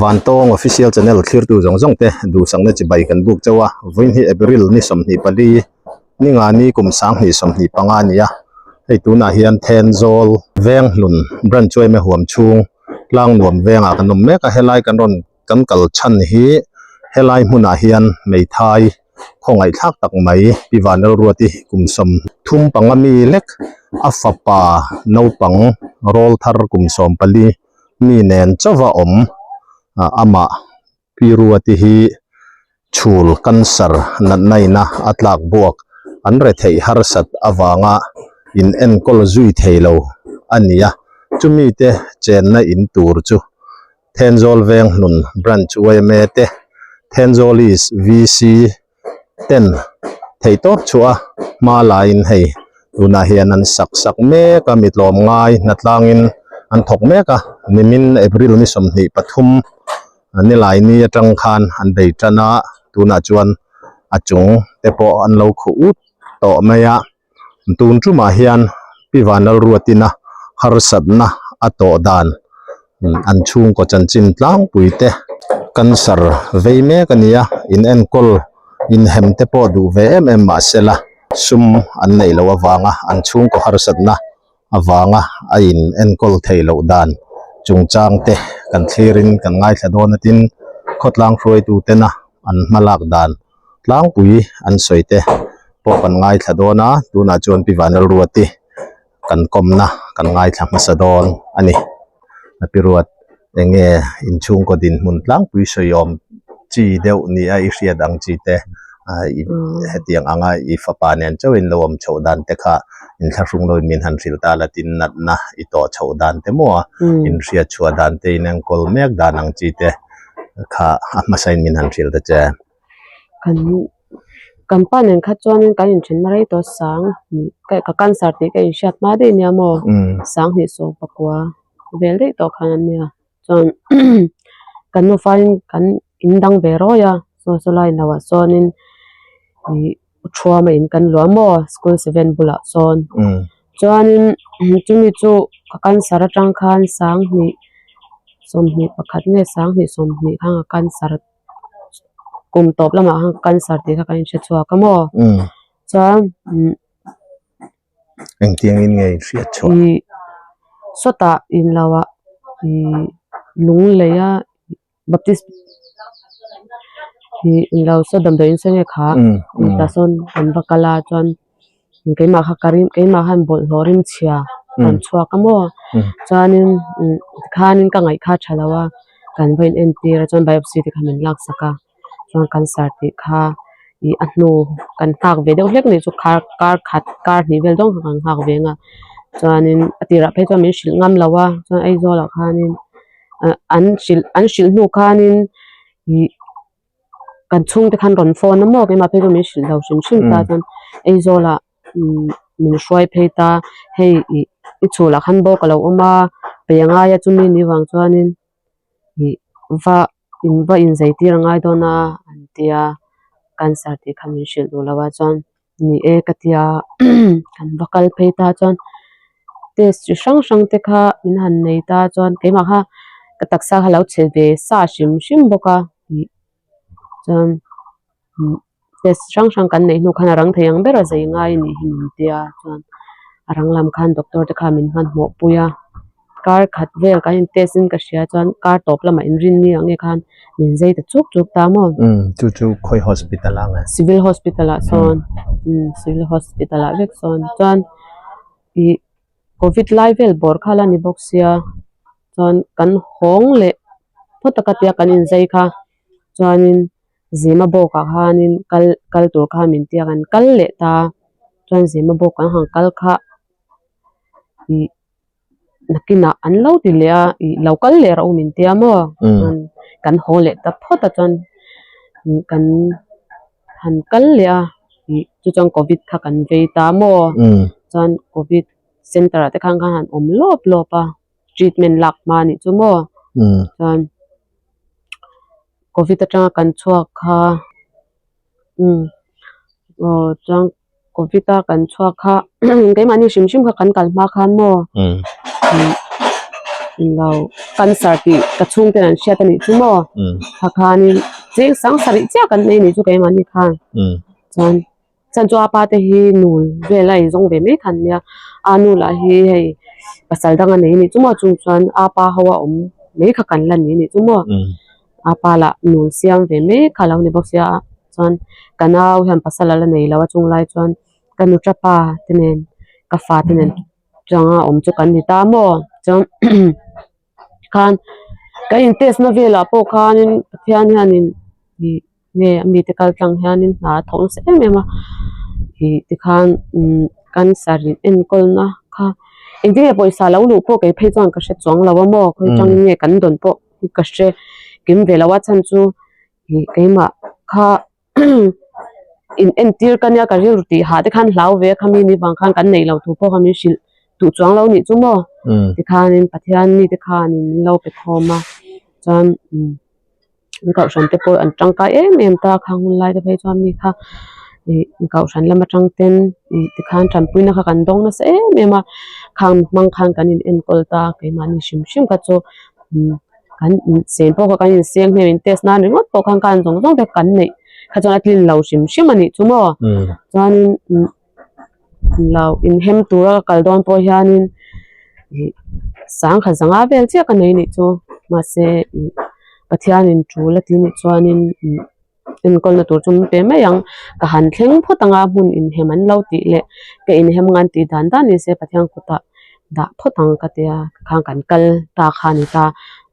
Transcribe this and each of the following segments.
Vantawng Official Channel thlirtu zawng zawng te duhsakna chibai kan buk chauh a, vawiin hi April ni 24 ni nga ni kum 2025 a ni a, hei tunah hian Thenzawl Venghlun Branch Uaime huam chhung Tlangnuam vengah kan awm mek a, helai kan rawn kan kal chhan hi helai hmunah hian hmeithai khawngaihthlak tak mai Pi Vanlalruati kum 35 mi lek a fapa naupang rawl thar kum 14 mi nen chauha awm amah Pi Ruati hi chhul cancer natna ina a tlak buak an retheih harsat avanga in enkawl zui thei lo a ni a, chumi te chenna in tur chu Thenzawl Venghlun Branch yma te, Thenzawl East VC ten theihtawp chhuah a hma laiin hei tunah hian an sak sak mek a, mi tlawmngai hnatlangin an thawk mek a, nimin April ni 23 nilai ni atang khan an bei tan a, tunah chuan a chung te pawh an lo khuh ut tawh mai a, tun tumah hian Pi Vanlalruatina harsatna a tawh dan an chhungkaw chanchin tlangpui te cancer vei mek a ni a, in enkawl inhem te pawh duh ve em em mahsela sum an neih loh avanga an chhungkaw harsatna avanga a in enkawl theih loh dan chungchang te kan thlirin kan ngaithla dawn a tin khawtlang hruaitu tena an hmalak dan tlangpui an sawi te pawh kan ngaithla dawn a tunah chuan Pi Vanlalruati kan kawmna kan ngaithla hmasa dawn a ni. Pi Ruat eng nge inchhungkaw dinhmun tlangpui sawiawm chi deuh ni a i hriat ang chi te hetiang anga i fapa nen chauhin lo awm chhoh dan te kha inthlahrung loin min han hrilh ta la tin natna i tawh chhoh dan te maw a inhriat chhuah dan te inenkawl mek dan ang chi te kha a hmasain min han hrilh ta che. Kan kan pa nen kha chuanin kan inthenna rei tawh sang ka cancer tih ka inhriat hma daih nia maw 2019 vel daih tawh khan an nia chuan kan nufa in kan in dang ve rawi a saw saw lai loah sawnin ih thuama in kan luah maw school seven bulah sawn chuanin chumi chu ka cancer atang khan 2021 nge 2020 khan ka cancer kum tawp lamah khan cancer tih kha kan inhre chhuak a maw chuan Engtiangin nge in hriat chhuah? Ih sawtah in lo ah ih lung lei a baptist ih in lo saw damdawi in saw nge kha tah sawn an va kal a chuan keimah kha ka rim keimah khan bawlhhlawh rim chhia rawn chhuak a maw chuanin tikhanin ka ngaih kha a tha lo a kan va in entir a chuan biopsy te kha min laksak a. Chuan cancer tih kha ih a hnu kan nghak ve deuh hlek a nih chu khar kar khat kar hnih vel dawn kha kan nghak ve ang a chuanin a tirah phei chuan min hrilh ngam lo a chuan Aizawl ah khanin ah an hrilh an hrilh hnu khanin ih kan chhungte khan rawn phone a maw keimah phei chuan min hrilh lo hrim hrim ta chuan Aizawl ah umm min hruai phei ta hei ih i chhul ah khan bawk a lo awm a pe angai a chumi ni vang chuanin ih va. In va inzeitir a ngai dawn a an tia cancer tih kha min hrilh duh lo a chuan ni e ka tia kan va kal phei ta chuan test chi hrang hrang te kha min han nei ta chuan keimah kha ka taksa kha lo chhe ve sa hrim hrim bawk a ih chuan test hrang hrang kan neih hnu khan a rang thei ang ber a zei ngai a nih hi min tia chuan a rang lam khan doctor te khan min hmanhmawh pui a kar khat vel kan in test in ka hria chuan kar tawp lamah inrinni ang nge khan min zei ta chuk chuk ta maw. Umm chu chu khawi hospital ah nge? Civil hospital ah sawn umm civil hospital ah vek sawn chuan ih covid lai vel bawr kha la ni bawk sia chuan kan hawng leh phawt taka tia kan inzei kha chuanin. Zima bawkah khanin kal kal tur kha min tia kan kal leh ta chuan zima bawk kan han kal kha ih nakinah an lo ti leh a ih lo kal leh rawh u min tia maw chuan kan haw leh ta phawt a chuan kan han kal leh a ih chu chuan covid kha kan vei ta maw chuan covid center ah te khan khan han awm lawp lawp a treatment lak hma a nih chu maw chuan. Covid atanga kan chhuak kha umm aw chuan covid a kan chhuak kha keimahni hrim hrim kha kan kal hma khan maw. Lo cancer tih ka chhungten an hriat a nih chu maw? Kha khanin cheng sang sarih chiah kan nei a nih chu keimahni khan. Chuan chan chu a pa te hi nul vel a inzawng ve mai kha an nia. A nu lah hi hei pasal dang a nei a nih chu maw? Chung chuan a pa ho a awm mai kha kan la ni a nih chu maw? A pa lah nul siam ve mai kha a lo ni bawk sia a. Chuan ka nau hian pasal a la nei lo a chunglai chuan ka nu tapa te nen ka fa te nen changa awm chu kan ni ta maw chuan khan kan in test na velah pawh khanin Pathian hianin ih nge a mite kal tlang hianin hna a thawk nasa em em a ih tikhan umm cancer in enkawl na kha engtin nge pawisa lo luh pawh kei phei chuan ka hre chuang lo a maw khawi atangin nge kan dawn pawh hi ka hre kim ve lo a chhan chu ih keimah kha. In entir ka nia ka rilru tih hah te khan hlau ve a khami ni vang khan kan neih loh thu pawh kha min hrilh duh chuang lo nih chu maw tikhanin Pathian mite khanin min lo pe khawm a chuan an kohhran te pawh an tangkai em em ta a khang hun lai te phei chuan mi kha ih kohhran lam atang ten ih tikhan tanpuina kha kan dawng nasa em em a khang hmang khan kan in enkawl ta keimahni hrim hrim kha chu. Kan insem pawh kha kan insem hnem in test nan ringawt pawh khan khan zawng zawng te kan neih kha chuan a tlin lo hrim hrim a nih chu maw chuanin lo inhem tura ka kal dawn pawh hianin ih sangkhat zanga vel chiah ka nei nih chu mahse ih Pathianin tul a ti nih chuanin ih. Enkawlna tur chu min pe mai ang. Ka han thleng phawt anga hmun inhem an lo tih leh ka inhem ngan tih dan dan ni se Pathian kutah dah phawt ang ka tia khang kan kal ta kha a ni ta.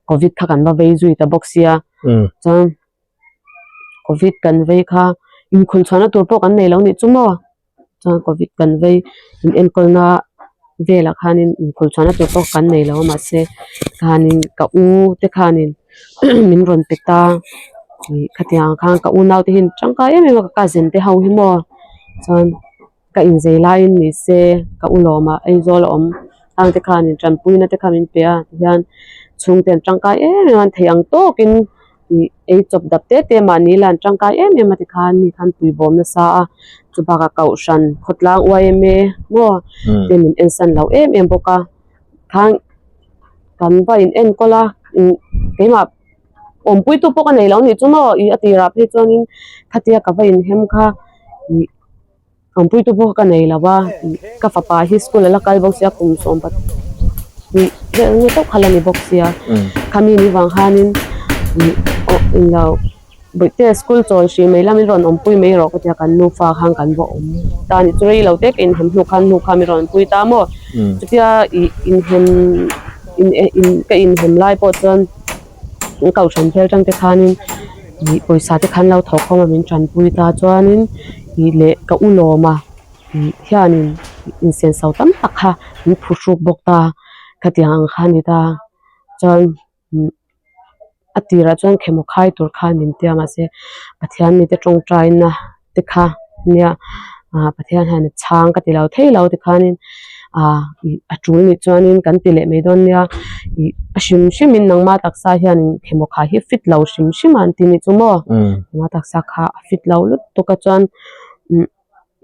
Covid kha kan va vei zui ta bawk sia chuan Covid kan vei kha inkhawlh chhuahna tur pawh kan nei lo nih chu maw. Chuan covid kan vei in enkawlna velah khanin inkhawlh chhuahna tur pawh kan nei lo a mahse khanin ka u te khanin min rawn pe ta ih khatiang khan ka unau te hi an tangkai em em a ka cousin te ho hi maw chuan ka inzei laiin ni se ka u lawmah Aizawl a awm ang te khanin tanpuina te kha min pe a tihian chhungte an tangkai em em a an theih ang tawkin. Ih ei chawp dap te te mahni la an tangkai em em a tikhan mi khan pui bawm nasa a chu bakah kohhran khawtlang yma maw te min ensan lo em em bawk a khan kan va in enkawl a keimah awmpui tu pawh ka nei lo anih chu maw ih a tirah phei chuanin khatia ka va inhem kha ih awmpui tu pawh ka nei lo a ka fapa hi school a la kal bawk sia kum sawm pahnih vel nge chauh kha la ni bawk sia khami ni vang khanin ih aw englo bawihte school chawl hrih mai la min rawn awmpui mai rawh ka tia kan nufa khan kan va awm ta a ni chu rei lo te ka inhem hnu khan hnu kha min rawn awmpui ta maw chutia ih inhem in in ka inhem lai pawh chuan. An kohhran vel atang te khanin ih pawisa te khan lo thawk khawm a min tanpui ta chuanin ih leh ka u lawma ih hianin insenso tam tak kha min phuhruk bawk ta khatiang ang kha a ni ta chuan umm a tirah chuan khemaw khai tur khan min tia mahse Pathian mite tawngtaina te kha nia ah Pathian hian a chhang ka ti lo thei lo tikhanin ah ih a tul nih chuanin kan ti leh mai dawn nia ih a hrim hrimin nangma taksa hianin khemaw kha hi fit lo hrim hrim a an ti nih chu maw nangma taksa kha a fit lo lutuk a chuan umm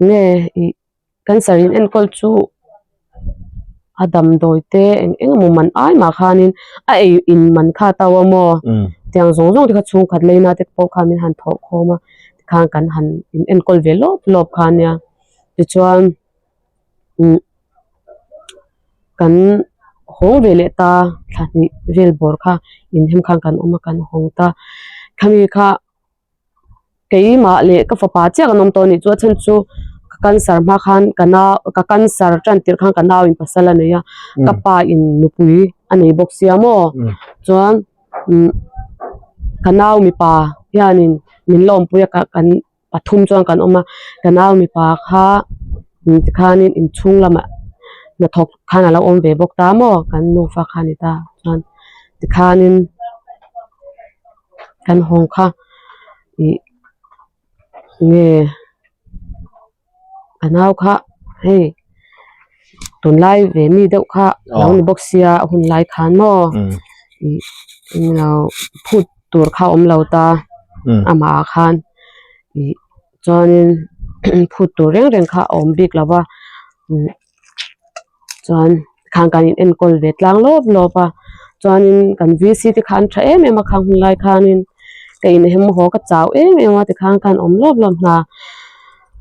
nge ih. Cancer in enkawl chu a damdawi te eng eng emaw man ai mah khanin a ei in man kha a to a maw tiang zawng zawng te kha chhungkhat leina te pawh khan min han thawh khawm a tikhan kan han in enkawl ve lawp lawp kha ania tichuan umm kan hawng ve leh ta thla hnih vel bawr kha inhem khan kan awm a kan hawng ta khami kha. Keimah leh ka fapa chiah kan awm tawh anih chu a chhan chu ka cancer hma khan ka nau ka cancer tan tirh khan ka nau in pasal a nei a ka pa in nupui a nei bawk sia maw chuan umm ka nau mipa hianin min la awmpui a ka kan pathum chuan kan awm a ka nau mipa kha tikhanin inchhung lamah hnathawk khan a lo awm ve bawk ta maw kan nufa kha a ni ta chuan tikhanin. Kan hawng kha ih nge ka nau kha hei tunlai ve mi deuh kha a lo ni bawk sia a hun lai khan maw ih englo phut tur kha a awm lo ta amah ah khan ih chuanin phut tur reng reng kha a awm bik lo va chuan khang kan in enkawl ve tlang lawp lawp a. Chuanin kan VC te kha an tha em em a khang hun lai khanin ka inhem haw ka chau em em a tikhan khan awm lawp lawp hna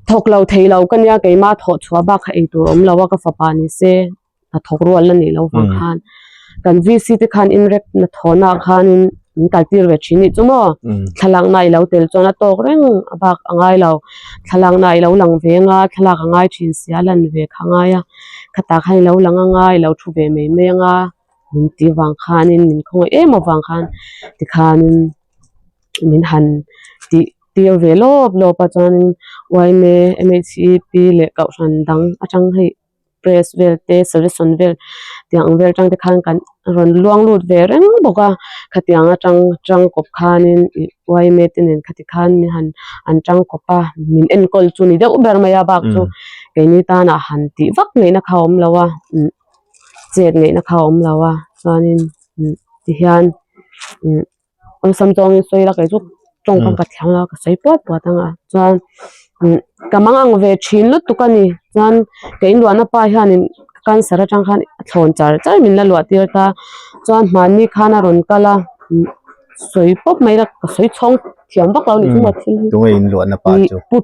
thawk lo thei lo ka nia keimah thawh chhuah bak kha ei tur awm lo a ka fapa ni se hna thawk rual la nih loh vang khan kan VC te khan inrep na thawhna ah khanin min kal tir ve thin nih chu maw thlalak na ilo tel chuan a tawk reng a bak a ngai lo thlalak na ilo lang ve anga thlalak a ngai thin sia a lan ve kha a ngai a khatah khan ilo lang anga ilo thu ve mai mai anga min tih vang khanin min khawngaih em avang khan tikhanin min han tih tir ve lawp lawp a chuanin yma M H E P leh kohhran dang atang hei press vel te suggestion vel tiang ang vel atang te khan kan rawn luang lut ve reng bawk a khatiang atang tangkawp khanin ih yma te nen khati khan min han an tangkawp a min enkawl chu ni deuh ber mai a bak chu keini tanah han tih vak ngaihna kha a awm lo a umm chet ngaihna kha a awm lo a chuanin umm tihian umm awlsam zawngin sawi ila kei chu tawngkam ka thiam lo a ka sawi puat puat ang a chuan umm ka mang ang ve thin lutuk a ni chuan ka inluahna pa hianin cancer atang khan a thlawn char char min la luah tir ta chuan hmanni khan a rawn kal a umm sawi pawp mai ila ka sawi chhawng thiam vak lo a nih chu maw thil hi Tunge inluahna pa chu? Ih pu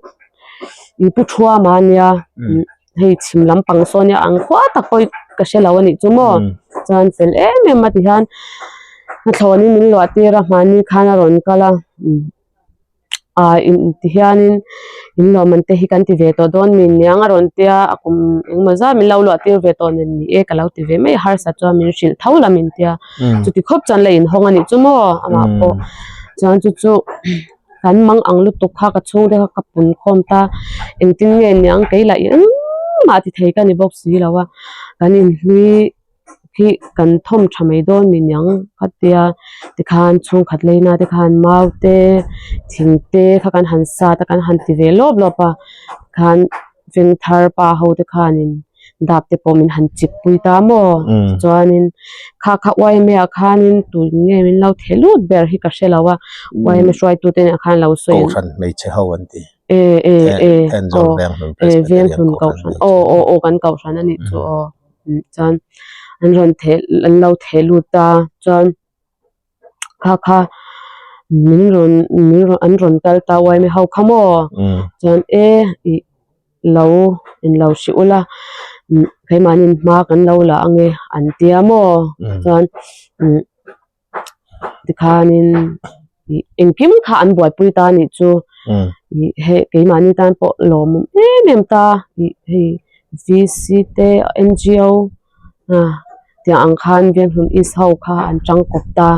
ih pu Thuama ania umm hei chhim lampang saw nia ang khua tak pawh ka hre lo a nih chu maw chuan fel em em a ti hian a thlawnin min luah tir a hmanni khan a rawn kal a ah in ti hianin in lawm an te hi kan ti ve tawh dawn mi niang a rawn tia a kum engemaw zat min lo luah tir ve tawh nen ni e ka lo ti ve mai a harsa chuan min hrilh tho la min tia chuti khawp chuan la inhawng a nih chu maw amah pawh chuan chu chu. Kan mang ang lutuk kha ka chhungte kha ka pun khawm ta engtin nge niang kei lah engmah ti thei ka ni bawk si lo a kan inhlui hi kan thawm tha mai dawn mi niang ka tia tikhan chhungkhat leina te khan mau te thing te kha kan han sat a kan han ti ve lawp lawp a tikhan Vengthar pa ho te khanin dap te pawh min han chip pui ta maw chuanin kha kha yma ah khanin tun nge min lo theh lut ber hi ka hre lo a yma hruaitu te nen khan lo sawi an Kohhran hmeichhe ho an ti e e e aw e Venghlun kohhran aw aw aw kan kohhran a nih chu aw chuan an rawn theh an lo theh lut ta chuan. Kha kha min rawn min rawn an rawn kal ta uai mai ho kha maw chuan e ih lo in lo hrih ula umm keimahni hma kan lo la ange an tia maw chuan umm tikhanin ih engkim kha an buaipui ta anih chu ih hei keimahni tan pawh lawmawm em em ta ih hei V C te N G O ah tiang ang khan Venghlun East ho kha an tangkawp ta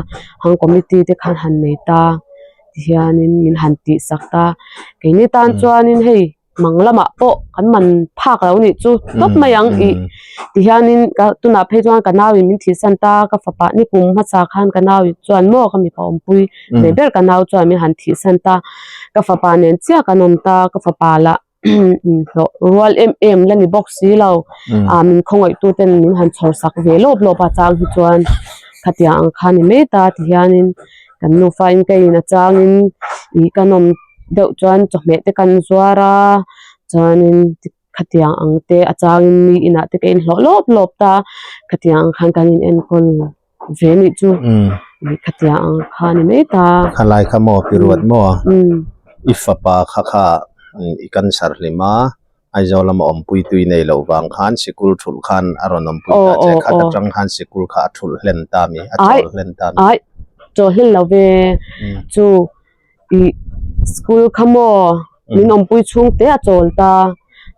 hang committee te khan han nei ta tihianin min han tih sak ta keini tan chuanin hei mang lamah pawh kan man phak lo nih chu tawp mai ang ih tihianin ka tunah phei chuan ka nauin min thihsan ta ka fapa ni kum hmasa khan ka nau chuan maw ka mipa awmpui ve ber ka nau chuan min han thihsan ta ka fapa nen chiah kan awm ta ka fapa lah. inhlawh rual em em la ni bawk si lo ah min khawngaih tu ten min han chhawr sak ve lawp lawp a chang hi chuan khatiang ang kha ni mai ta ti hianin kan nufa in ka in a changin ih ka nawm deuh chuan chawhmeh te kan zuar a chuanin khatiang ang te a changin mi inah te ka inhlawh lawp lawp ta khatiang ang khan kan in enkawl ve nih chu ih khatiang ang kha ni mai ta. Khalai kha maw pi ruat maw i fapa kha kha i cancer hlim a Aizawl lama awmpui tui nei loh vang khan sikul thulh khan a rawn awmpui ta che khat atang khan sikul kha a thulh hlen ta mi a chawl hlen ta mi. Ai chawl hlen lo ve chu ih school kha maw min awmpui chhung te a chawl ta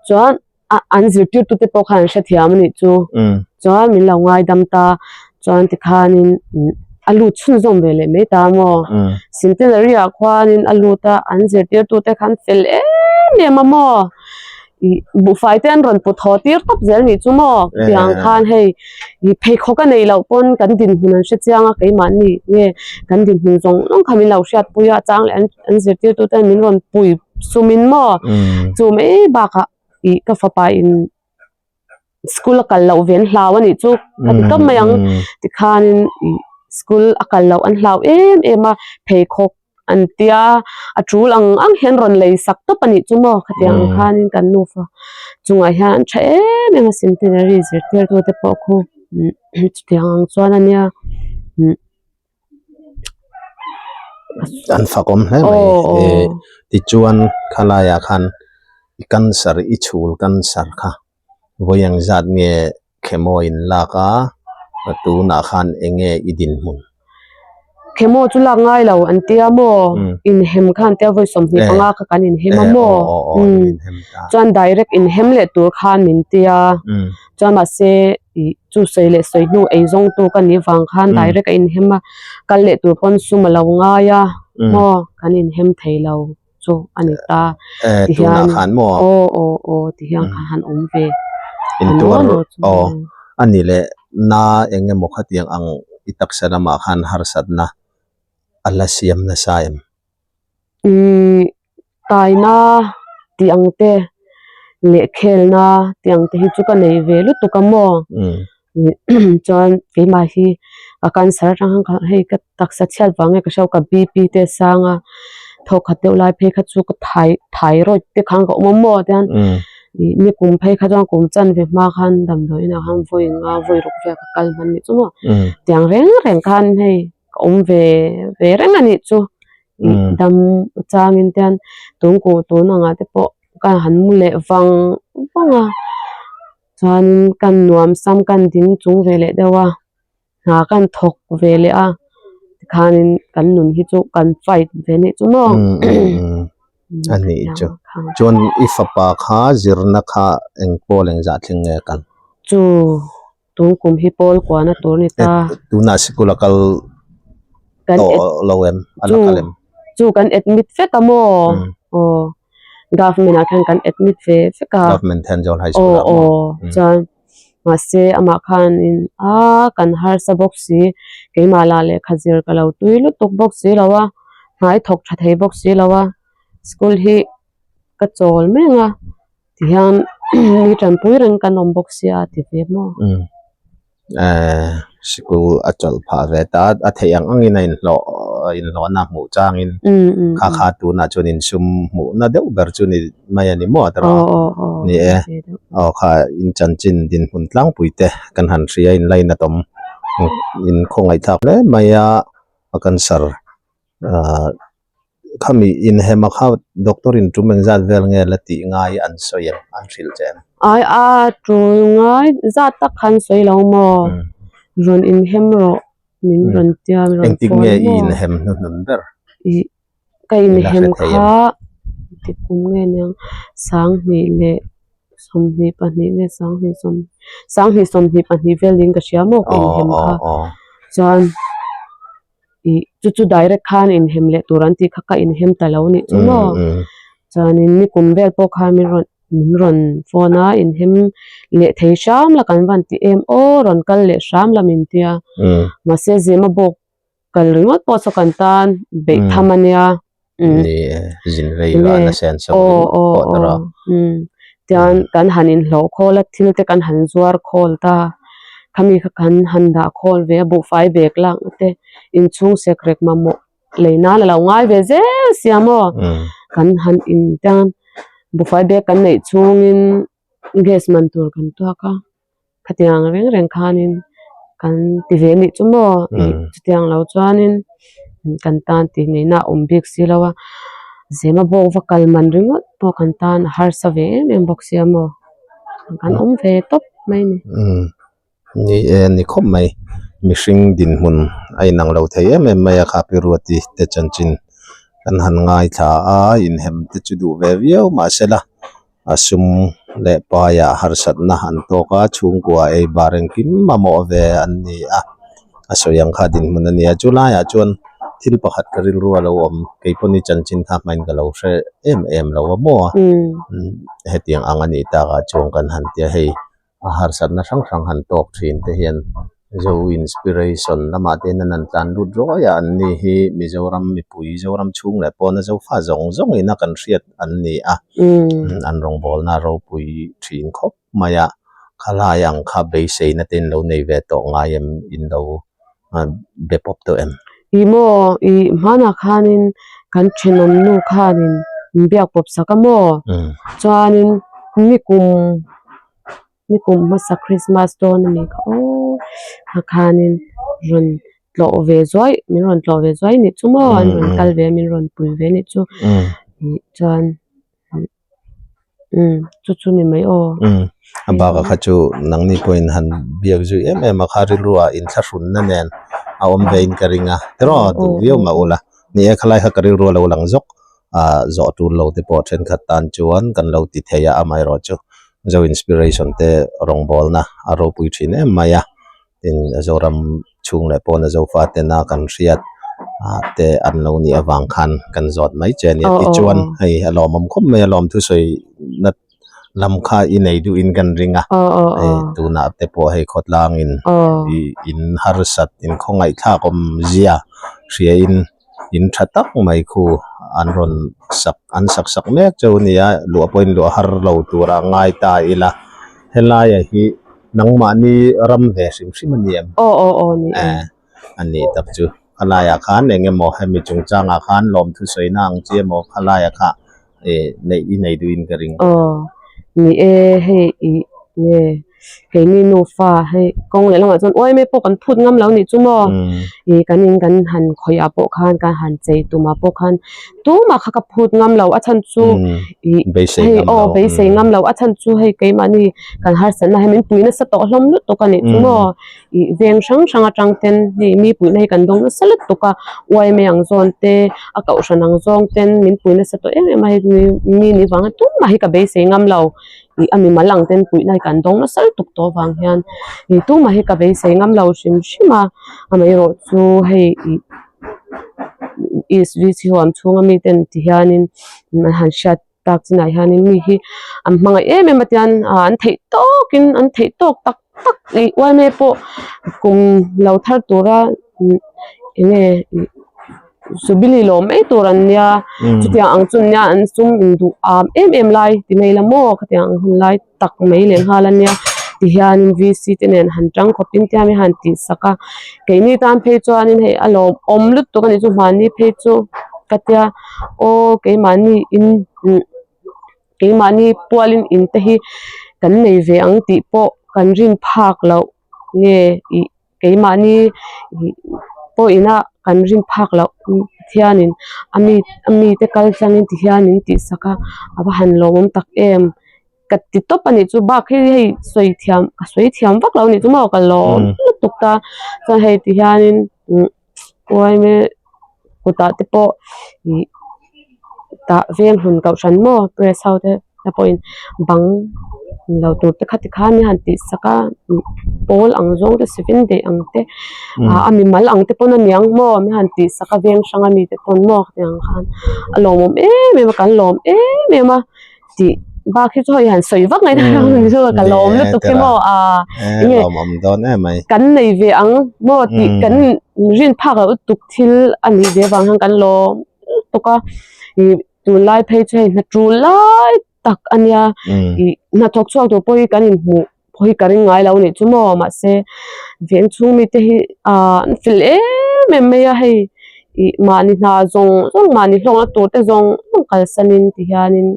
chuan a an zirtirtu te pawh khan an hrethiam a nih chu chuan min lo ngaidam ta chuan tikhanin a lut chhunzawm ve leh mai ta maw centenary ah khuanin a lut a an zirtirtu te khan fel em em a maw ih buhfai te an rawn put haw tir tawp zel nih chu maw tiang khan hei ih pheikhawk a neih loh pawn kan dinhmun an hrechiang a keimahni nge kan dinhmun zawng zawng kha min lo hriatpui a chang leh an zirtirtu ten min rawn pui sumin maw chu mai bakah. ih ka fapa in school a kal loh ve an hlau a nih chu ka ti tawp mai ang tikhanin ih school a kal loh an hlau em em a pheikhawk an tia a tul ang ang hian rawn lei sak tawp a nih chu maw khatiang ang khanin kan nufa chungah hian an tha em em a centenary zirtirtu te pawh khu chutiang ang chuan a nia. An fakawm hle mai e tichuan khalaiah khan i cancer i chhul cancer kha vawi eng zat nge chemo in lak a tunah khan eng nge i dinhmun. Chemo chu lak ngai lo an tia maw inhem kha an tia vawi 25 kha kan inhem a maw chuan direct inhem leh tur khan min tia chuan mahse ih chu sawi leh sawi hnu ei zawng tu ka nih vang khan direct a inhem a kal leh tur pawn sum a lo ngai a maw kan inhem thei lo chu a ni ta ti hian aw aw aw ti hian kha han awm ve intuar aw a ni leh na eng emaw khatiang ang i taksa lamah khan harsatna a la siam nasa em? Ih taina tih ang te leh khelna tih ang te hi chu ka nei ve lutuk a maw chuan keimah hi a cancer atang khan ka hei ka taksa chhiat vang nge ka hria ka BP te a sang a thawk khat deuh lai phei kha chu ka thai thyroid te khan ka awm a maw tian ih ni kum phei kha chuan kum chanve hma khan damdawi inah khan vawi nga vawi ruk vel ka kal hman nih chu maw tiang reng reng khan hei ka awm ve ve reng a nih chu ih dam changin tian tun kum tun angah te pawh ka han mu leh vang vang a chuanin kan nuam sam kan ding chung ve leh deuh a hna kan thawk ve leh a tikhanin kan nun hi chu kan fight ve nih chu maw a nih chu chuan i fapa kha zirna kha eng pawl engzah thleng nge kal chu tun kum hi pawl kuahna tur a ni ta tunah sikul a kal tawh lo em a la kal em chu kan admit vek a maw aw government ah khan kan admit ve vek a government Thenzawl high school ah maw aw chuan mahse amah khanin a kan harsa bawk si keimah lah lehkha zir ka lo tui lutuk bawk si lo a hnai thawk tha thei bawk si lo a school hi ka chawl mek a tihian mi tanpui reng kan awm bawk sia a ti ve maw. Eh sikul a chawlh phah ve ta a theih ang angin a inhlawh inhlawhna hmuh changin kha kha tunah chuan insum hmuhna deuh ber chu ni mai a ni maw a tawrh a ni e aw kha in chanchin dinhmun tlangpui te kan han hria in lainat awm in khawngaihthlak hle mai a a cancer ah Khami inhema kha doctor in tum engzat vel nge la tih ngai an sawi em an hrilh che em? Ai a tul ngai zat tak khan sawi lo maw? Rawn inhem rawh min rawn tia min rawn Engtik nge i inhem hnuhnun ber? Ih ka inhem kha engtik kum nge niang 20 leh 22 nge 20 sawm 20 22 vel niin ka hria maw ka inhem kha chuan ih chu chu direct khan inhem leh tur an tih kha ka inhem ta lo nih chu maw chuanin nikum vel pawh khan min rawn min rawn phone a inhem leh thei hram la kan van ti em aw rawn kal leh hram la min tia mahse zema bawk kal ringawt pawh saw kan tan beih tham a nia aw aw aw tian kan han inhlawh khawl a thil te kan han zuar khawl ta khami kha kan han dah khawl ve a buhfai bag lak na te inchhung sek rek mamawh lei nan a lo ngai ve zel sia maw kan han in tan buhfai bag kan neih chhungin gas man tur kan tuak a khatiang reng reng khanin kan ti ve anih chu maw ih chutiang lo chuanin kan tan tih ngaihna a awm bik si lo a zema bawk va kal man ringawt pawh kan tan a harsa ve em em bawk sia maw kan awm ve tawp mai a ni. Ni e ni khawp mai mihring dinhmun a inang lo thei em em mai a kha pi Ruati te chanchin kan han ngaithla a inhem te chu duh ve viau mahsela a sum leh paiah harsatna an tawk a chhungkua ei bar engkim mamawh ve an ni a a sawi ang kha dinhmun a ni a chu laiah chuan thil pakhat ka rilru a lo awm keipawh ni chanchin kha hmain ka lo hre em em lo a maw a hetiang ang a nih takah chuan kan han tia hei. A harsatna hrang hrang han tawk thin te hian Zo Inspiration lamah te hian an han tlan lut ruai a, an ni hi Mizoram mipui Zoram chhung leh pawna Zofa zawng zawng ina kan hriat an ni a, an rawngbawlna ropui thin khawp mai a, khalai ang kha beiseina te in lo nei ve tawh ngai em in lo be pawp tawh em? Ih maw, ih hmanah khanin kan thenawm nu khanin min biak pawp sak a maw? Chuanin nikum nikum hmasa Christmas dawn a ni kha aw kha khanin rawn. tlawh ve zuai min rawn tlawh ve zuai nih chu maw an rawn kal ve a min rawn pui ve nih chu ih chuan umm chu chu ni mai aw. Umm a bakah kha chu nangni pawhin han biak zui em em a kha rilru ah inthlahrunna nen a awm ve in ka ring a tiraw duh viau mah ula ni e khalai kha ka rilru a lo lang zawk ah zawh tul lo te pawh thenkhat tan chuan kan lo ti thei a amaherawhchu Zo Inspiration te rawngbawlna a ropui thin em mai a. Tin, Zoram chhung leh pawna Zofa tena kan hriat ah te an lo nih avang khan kan zawt mai che a nia. Tichuan, hei a lawmawm khawp mai a, lawmthusawi na lam kha i nei duhin kan ring a. Hei tunah te pawh hei khawtlangin i in harsat in khawngaihthlak awm zia hriain in tha tak mai khu an rawn sak an sak sak mek cheu a nia luah pawhin luah har lo tura ngai ta ila helaiah hi nangmahni ram ve hrim hrim a ni em? Aw aw aw ni e. A nih tak chu khalaiah khan eng emaw hemi chungchangah khan lawmthu sawina ang chi emaw khalaiah kha eh neih i nei duhin ka ring. Aw ni e hei ih nge keini nufa hei kawng leh lamah chuan uaime pawh kan phut ngam lo nih chu maw ih kan in kan han khawih ah pawh khan kan han chei tum ah pawh khan tumah kha ka phut ngam lo a chhan chu ih hei aw beisei ngam lo a chhan chu hei keimahni kan harsatna hi min pui nasa tawh hlawm lutuk a nih chu maw. Ih veng hrang hrang atang ten hei mi puihna hi kan dawng nasa lutuk a uaime ang zawn te a kohhran ang zawng ten min pui nasa tawh em em a hei mi ni vanga tumah hi ka beisei ngam lo ih a mimal ang ten puihna hi kan dawng nasa lutuk tawh avang hian ih tumah hi ka beisei ngam lo hrim hrim a amaherawh chu hei ih east v c huam chhunga mi ten ti hianin an han hriat. Tak chinah hianin mi hi an hmangaih em em a tian ah an theih tawkin an theih tawk tak tak ih uaime pawh kum lo thar tura eng nge ih jubilee lawm mai tur an nia chutiang ang chu an nia an sum induh am em em lai ti mai la maw khatiang ang hun lai tak mai leh nghal a nia ti hianin v c te nen han tang khawp in tiang hi han tih sak a keini tan phei chuanin hei a lawmawm lutuk a nih chu mahni phei chu ka tia aw keimahni in keimahni pualin in te hi kan nei ve ang tih pawh kan rin phak loh nge ih keimahni pawhina kan rin phak loh Pathianin a mi a mite kal tlangin ti hian min tih sak a a va han lawmawm tak em ka ti tawp a nih chu bak hi hei sawi thiam ka sawi thiam vak lo a nih chu maw ka lawm lutuk ta chuan hei ti hianin uaime kutah te pawh ih tah veng hun kohhran maw press ho te te pawhin bang lo tur te kha tikhan an han tih sak a pawl ang zawng te civil daih ang te ah a mimal ang te pawn a niang maw an han tih sak a veng hrang ami te pawn maw khatiang ang khan a lawmawm em em a kan lawm em em a tih bak hi chu hei han sawi vak ngaih na ka lawm lutuk hi maw ah enge kan nei ve ang maw tih kan rin phak loh lutuk thil a nih ve avang hian kan lawm lutuk a ih Tunlai phei chu hei hna tul lai tak a nia ih hnathawk chhuak tur pawh hi kan inhmuh pawh hi ka ring ngai lo anih chu maw mahse veng chhung mite hi ah an fel em em mai a hei ih mahni hna zawng zawng mahni hlawkna tur te zawng zawng kalsanin ti hianin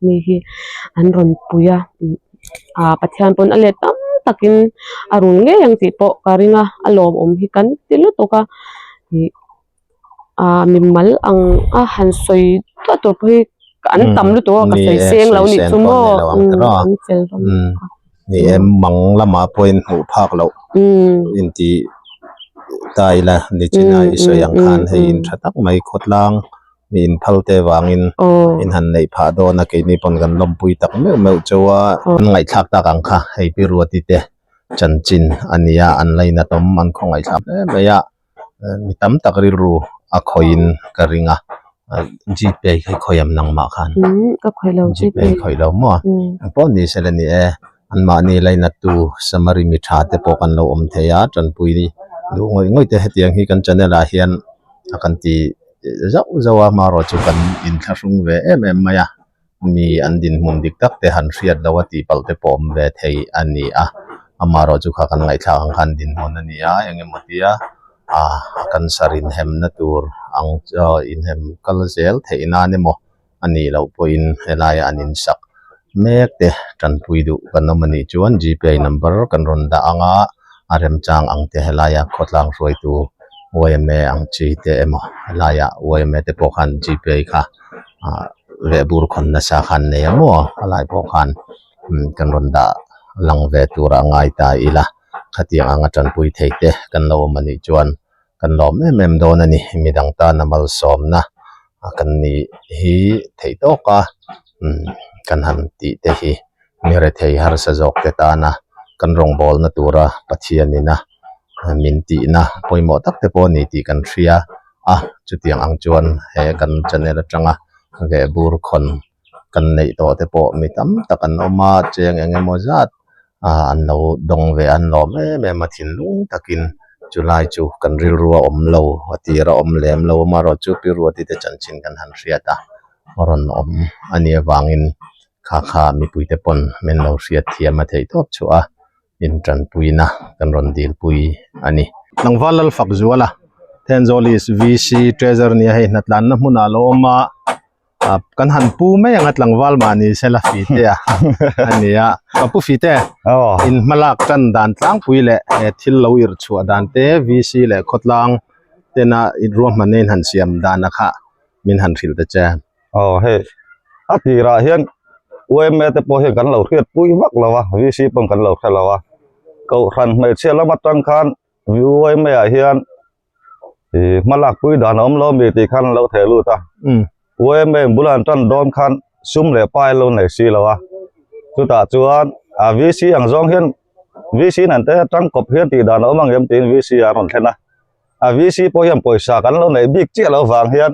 mi hi an rawn pui a ah Pathian pawn a let tam takin a rul ngei ang tih pawh ka ring a a lawmawm hi kan ti lutuk a ih. ah mimal ang a han sawi duah tur pawh hi an tam lutuk a ka sawi seng lo nih chu maw an fel hlawm lutuk a. Ni e mang lamah pawhin hmuh phak loh inti ta ila nichina i sawi ang khan hei in tha tak mai khawtlang mi inphal te vangin in han neih phah dawn a keini pawn kan lawmpui tak meuh meuh chauh a an ngaihthlak tak ang kha hei pi Ruati te chanchin a nia an lainatawm an khawngaihthlak hle mai a. Mi tam tak rilru a khawihin ka ring a gpay kha i khawih am nangmah khan ka khawih lo gpay khawih lo maw engpawh ni se la ni e anmahni lainattu samari mi tha te pawh kan lo awm thei a tanpui duh ngawih ngawih te hetiang hi kan channel ah hian a kan ti zauh zauh a amaherawhchu kan inthlahrung ve em em mai a. Mi an dinhmun dik tak te han hriat loh a tih palh te pawh awm ve thei a ni a, amaherawh chu kha kan ngaihthlak ang khan dinhmun a ni a, eng emaw tia ah cancer inhemna tur ang inhem kal zel theih nan emaw a nih loh pawhin helaia an insak mek te tanpui duh kan awm a nih chuan gpay number kan rawn dah ang a, a remchang ang te helaia khawtlang hruaitu. Yma ang chi te emaw helaiah Yma te pawh khan G pay kha ah vehbur khawn nasa khan nei a maw helai pawh khan kan rawn dah lang ve tur a ngai ta ila khatiang anga tanpui thei te kan lo awm anih chuan kan lawm em em dawn a ni midang tana malsawmna kan nih hi theih tawk a kan han tih te hi mi rethei harsa zawk te tana kan rawngbawlna tura Pathianina min tihna pawimawh tak te pawh a ni tih kan hria a chutiang ang chuan he kan channel atanga vehbur khawn kan neih tawh te pawh mi tam tak an awm a cheng eng emaw zat ah an lo dawng ve an lawm em em a thinlung takin chulai chu kan rilru a awm lo a tir a awm lem lo amaherawhchu pi ruati te chanchin kan han hriat a a rawn awm a nih avangin kha kha mipuite pawn min lo hriat thiam a theih tawp chu a intanpuina kan rawn dilpui a ni. Tlangval Lalfak Zuala Thenzawl East VC Treasurer nia hei hnatlanna hmunah a lo awm a. Ah kan han pu mai anga tlangval mahni sela fite a ania ka pu fite in hmalak tan dan tlangpui leh he thil lo irh chhuah dan te VC leh khawtlang tena in ruahmanna in han siam dan a kha min han hrilh ta che. Aw hei a tirah hian YMA te pawh hian kan lo hriat pui vak lo a VC pawh kan lo hre lo a kohhran hmeichhia lam atang khan YMA ah hian ih hma lak pui dan a awm lo mi tih khan an lo theh lut a YMA in bula an tan dawn khan sum leh pai an lo nei si lo a chutah chuan a VC ang zawng hian VC in an te tangkawp hian tih dan a awm ang em tiin VC ah an rawn thlen a a VC pawh hian pawisa kan lo neih bik chiah loh vang hian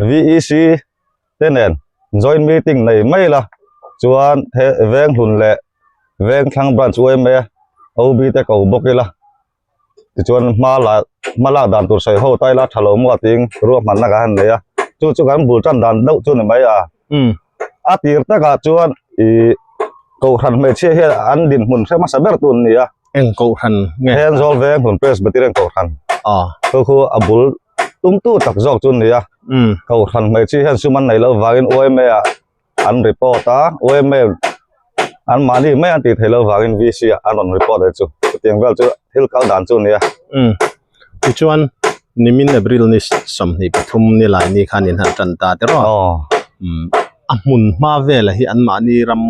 VEC te nen joint meeting nei mai la chuan he veng hlun leh veng thlang branch YMA OB te ko bawk ila. Tichuan hma la hma lak dan tur sawi ho ta ila tha lo maw tiin ruahmanna kan han nei a chu chu kan bul tan dan deuh chu ni mai a a tir takah chuan ih kohhran hmeichhia hian an dinhmun hre hmasa ber tur an ni a eng kohhran nge Thenzawl veng hlun Presbyterian kohhran chu khu a bul tum tu tak zawk chu an ni a kohhran hmeichhia hian sum an neih loh vangin YMA ah an report a YMA an mahni mai an tih theih loh vangin VC ah an rawn report leh chu chutiang vel chu thil kal dan chu a ni a. Umm tichuan nimin April ni 23 ni lai ni khan in han tan ta te rawh umm a hmun hma vela hi an mahni ram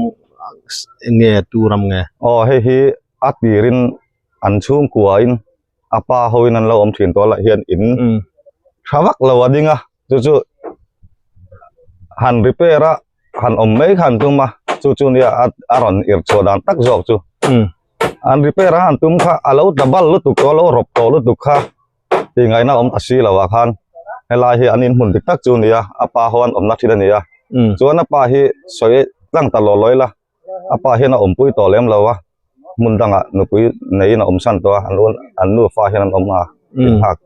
nge tu ram nge. Aw hei hi a tirin an chhungkua in a pa hoin an lo awm thin tawh lah hian in tha vak lo a ding a chu chu han repair a han awm mai kha an tum a chu chu nia a rawn irh chhuah dan tak zawk chu an repair a han tum kha a lo tla bal lutuk tawh a lo rawp tawh lutuk kha tih ngaihna awm ta si lo ah khan helai hi an inhmun dik tak chu a ni a a pa ho an awmna thin a ni a chuan a pa hi sawi tlang ta lawh lawh ila. a pa hian a awmpui tawh lem lo a hmun dangah nupui neiin a awm san tawh a an un an nufa hian an awm a inhak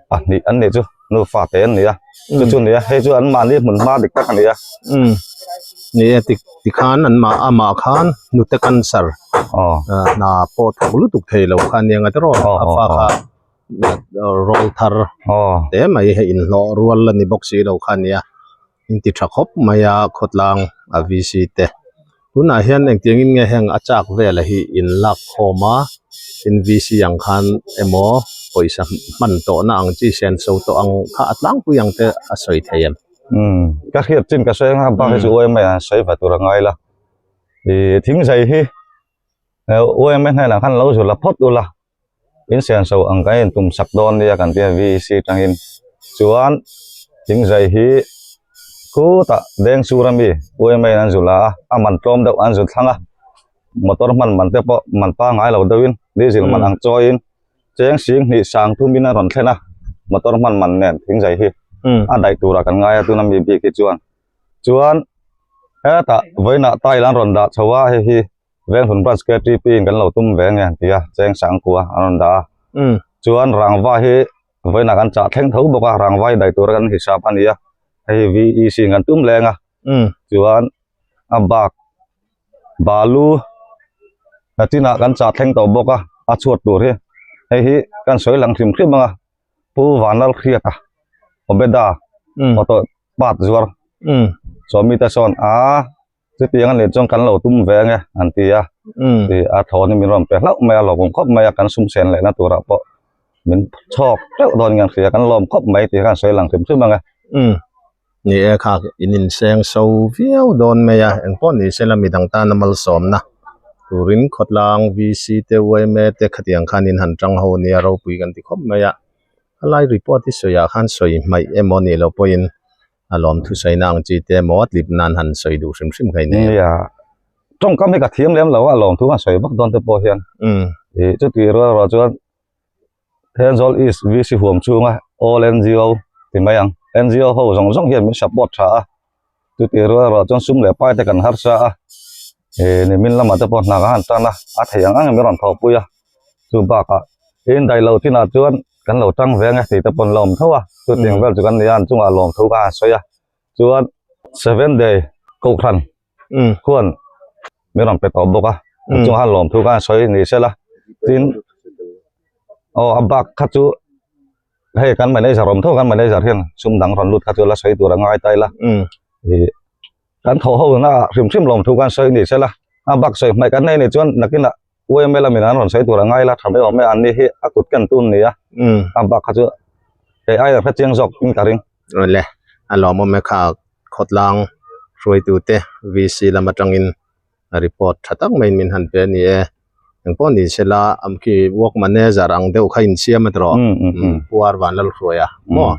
pahnih an nih chu nufa te an ni a chu chu a ni a hei chu an mahni hmun hma dik tak a ni a ni e ti tikhan an mah amah khan hnute cancer hna pawh thawk lutuk thei lo kha ania nga tiraw a fa kha rawl thar te mai hei inhlawh rual a ni bawk si lo kha ania. In ti tha khawp mai a khawtlang a VC te tunah hian engtiang in nge heng a chak vel hi in lak khawm a tin VC ang khan emaw pawisa hman tawh na ang chi senso tawh ang kha a tlangpui ang te a sawi thei em. Umm ka hriat chin ka sawi anga bak hi chu uai mai a sawi va tur a ngai la ih thingzai hi uai mai hnenah khan lo zu la phawt ula. In senso ang kan in tum sak dawn nia kan tia VEC tangin chuan thingzai hi khutah deng sur ami UMA in an zu la a a man tlawm deuh an zu thlang a motor hman man te pawh man pangai lo deuhin diesel man ang chawiin cheng sing hnih sang thumin a rawn thlen a motor hman man nen thingzai hi a daih turah kan ngai a tuna mi bik hi chuan chuan hetah vawiinah tile an rawn dah chho a hei hi. Venghlun branch KTP in kan lo tum ve nge an ti a cheng sangkua an rawn dah a chuan rangva hi vawiinah kan chah thleng tho bawk a rangva hi daih tura kan hisap a ni a hei VEC in kan tum leng a chuan a bak balu nachinah kan chah thleng tawh bawk a a chhuat tur hi hei hi kan sawi lang hrim hrim ang a Pu Vanlalhriata Obeda auto part zuar sawmi te sawn a. Chutiang a nih chuan kan lo tum ve ange an ti a, ih a thawn hi min rawn pe hlauh mai a, lawmawm khawp mai a, kan sum sen lehna turah pawh min chhawk teuh dawn in kan hria kan lawm khawp mai tih khan sawi lang hrim hrim ang e. Umm ni e kha in inseng so viau dawn mai a engpawh ni sela midang tana malsawmna turin khawtlang VC te yma te khatiang khan in han tang ho nia ropui kan ti khawp mai a a lai report hi sawiah khan sawi hmaih emaw nih loh pawhin a lawm thusaina ang chi te emaw a tlip nan han sawi duh hrim hrim kha i nei a. Nia, tawngkam hi ka thiam lem lo a, lawm thu han sawi vak dawn te pawh hian. Umm. Ih chuti rual rual chuan Thenzawl East VC huam chhunga All NGO ti mai ang, NGO ho zawng zawng hian min support tha a, chuti rual rual chuan sum leh pai te kan harsa a, ih nimin lamah te pawh hna ka han tan a, a theih ang ang in min rawn thawhpui a, chu bakah indaih loh chinah chuan kan lo tang ve ang e tih te pawh an la awm tho a, chutiang vel chu kan ni a, an chungah lawm thu kha a sawi a, chuan seven day kohhran khuan min rawn pe tawh bawk a, an chungah khan lawm thu kha a sawi ni sela, tin aw a bak kha chu hei kan manager awm tho kan manager hian sum dang rawn lut kha chu la sawi tur a ngai ta ila, ih kan thawh ho na hrim hrim lawm thu kha an sawi ni sela, a bak sawi hmaih kan nei ni chuan nakinah UML a min an rawn sawi tur a ngai la tha mai awm e an ni hi a kut ken tun ni a a bak kha chu kei ai hre chiang zawk in ka ring. Awle a lawmawm e kha khawtlang hruaitu te VC lam atangin report tha tak maiin min han pe a ni e engpawh ni sela am khi work manager ang deuh kha insiam a tawh Puar Vanlalhruaia maw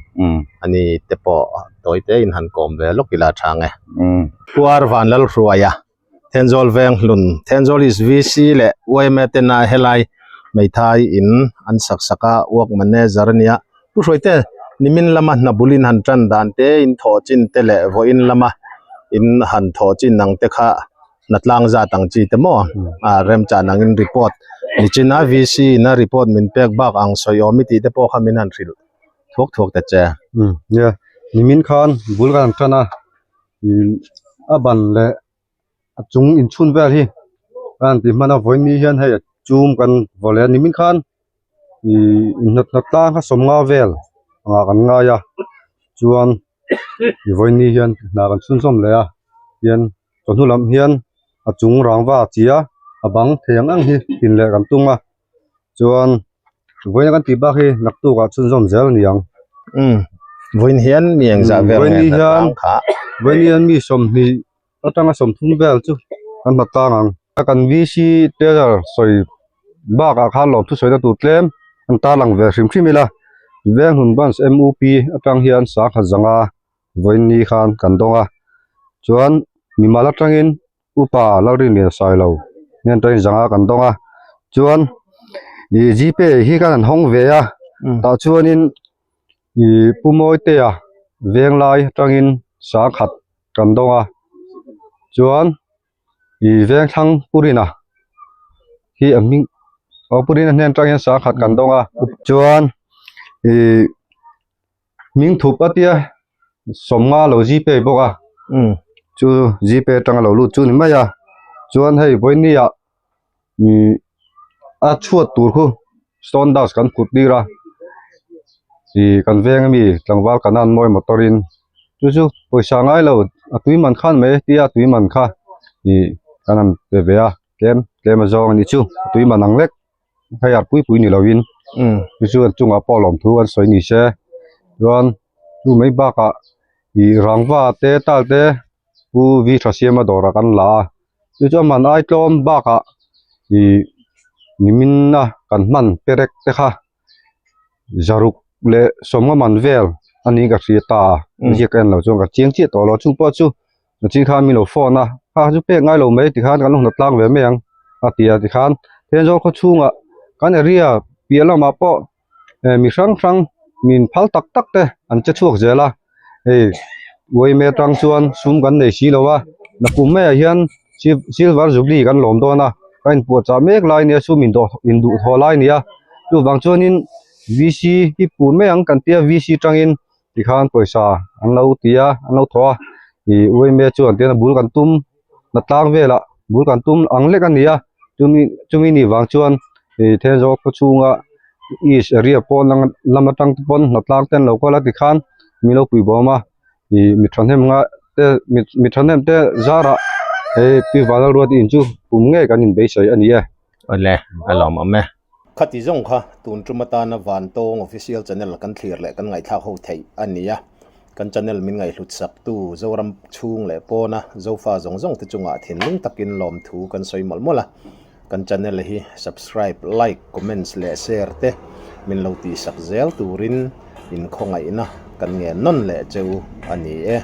ani te pawh tawi te in han kawm ve lawk ila tha ang e Puar Vanlalhruaia. Thenzawl veng hlun Thenzawl is VC leh yma tena helai hmeithai in an sak sak a work manager a nia pu hruaite nimin lama hna bul in han tan dan te in thawh chin te leh vawiin lama in han thawh chin ang te kha hna tlang zat ang chi te maw a remchan angin report nichina VC in a report min pek bak ang sawi awm i tih te pawh kha min han hrilh thuak thuak ta che. Umm nia nimin khan bul kan han tan a. a ban leh a chung inchhun vel hi a han ti hman a vawiin mi hian hei a chum kan vaw leh a nimin khan ihh inhnawt hnawt tlang kha sawmnga vel angah kan ngai a chuan vawiin ni hian hna kan chhunzawm leh a hian chawhnu lam hian a chung rangva a chi a a bang thei ang ang hi tin leh kan tum a chuan vawiin a kan tih bak hi naktuk ah chhunzawm zel a ni ang. Umm vawiin hian mi engzah vel nge hna tlang kha. Vawiin hian mi 20 atanga 30 vel chu kan hna tlang ang. Kan VC treasurer sawi bakah khan lawmthu sawina tur tlem an tarlang ve hrim hrim ila Venghmun Branch MUP atang hian sangkhat zanga vawiin ni khan kan dawng a chuan mimal atangin Upa Lalrinlian Sailo hnen atangin zanga kan dawng a chuan ih gpay hi khan an hawng ve a tah chuanin ih Pu Mawitea Venglai atangin sangkhat kan dawng a chuan ih Vengthlang Pu Rina hi a hming aw Pu Rina hnen atangin sangkhat kan dawng a chuan ih. Hming thup a tia sawmnga lo gpay bawk a chu gpay atanga lo lut chu ni mai a chuan hei vawiini ah ihh a chhuat tur khu stone dust kan kut tir a ih kan veng ami tlangval kan an mawi motor in chu chu pawisa ngai lo a tui man khan mai tia tui man kha ih kan han pe ve a tlem tlem a zawng a nih chu a tui man ang lek. Hei a pui pui ni lovin chu chu an chungah pawh lawmthu an sawi ni se chuan chu mai bakah ih rangva te tal te pu v tha siama dawrah kan la a chu chu a man ai tlawm bakah ih nimin a kan hman perek te kha zaruk leh sawmnga man vel a ni ka hria ta a ziak en lo chuan ka chiang chiah tawh lo chu pawh chu Nachin khan min lo phone a, kha chu pek ngai lo mai tikhan kan lo hnawt tlang ve mai ang a ti a tikhan Thenzawl khaw chhungah kan area piah lamah pawh eh mi hrang hrang min phal tak tak te an che chhuak zel a hei uaime atang chuan sum kan nei si lo a nakum maiah hian silver jubilee kan lawm dawn a ka inpuahchah mek lai nia sum indawh induhthawh lai a ni a chuvang chuanin VC hi pun mai ang kan tia VC tangin. Tikhan pawisa an lo ti a an lo thawh a ih uaime chuan tihian a bul kan tum na tlang velah bul kan tum ang lek a ni a chumi chumi nih vang chuan ih Thenzawl khaw chhunga east area pawn lam atang te pawn hnatlang te an lo kal a tikhan min lo pui bawm a ih mi thahnem nga te mi thahnem te zarah hei pi Vanlalruati in chu kum ngei kan inbeisei a ni e. Awle a lawmawm e. Khati zawng kha tun tum atana Vantawng Official Channel kan thlir leh kan ngaihthlak ho theih a ni a. Kan channel min ngaihhlut saktu Zoram chhung leh pawna Zofa zawng zawng te chungah thinlung takin lawmthu kan sawi mawlh mawlh a. Kan channel hi subscribe, like, comments leh share te min lo tihsak zel turin inkhawngaihna kan ngen nawn leh cheu a ni e.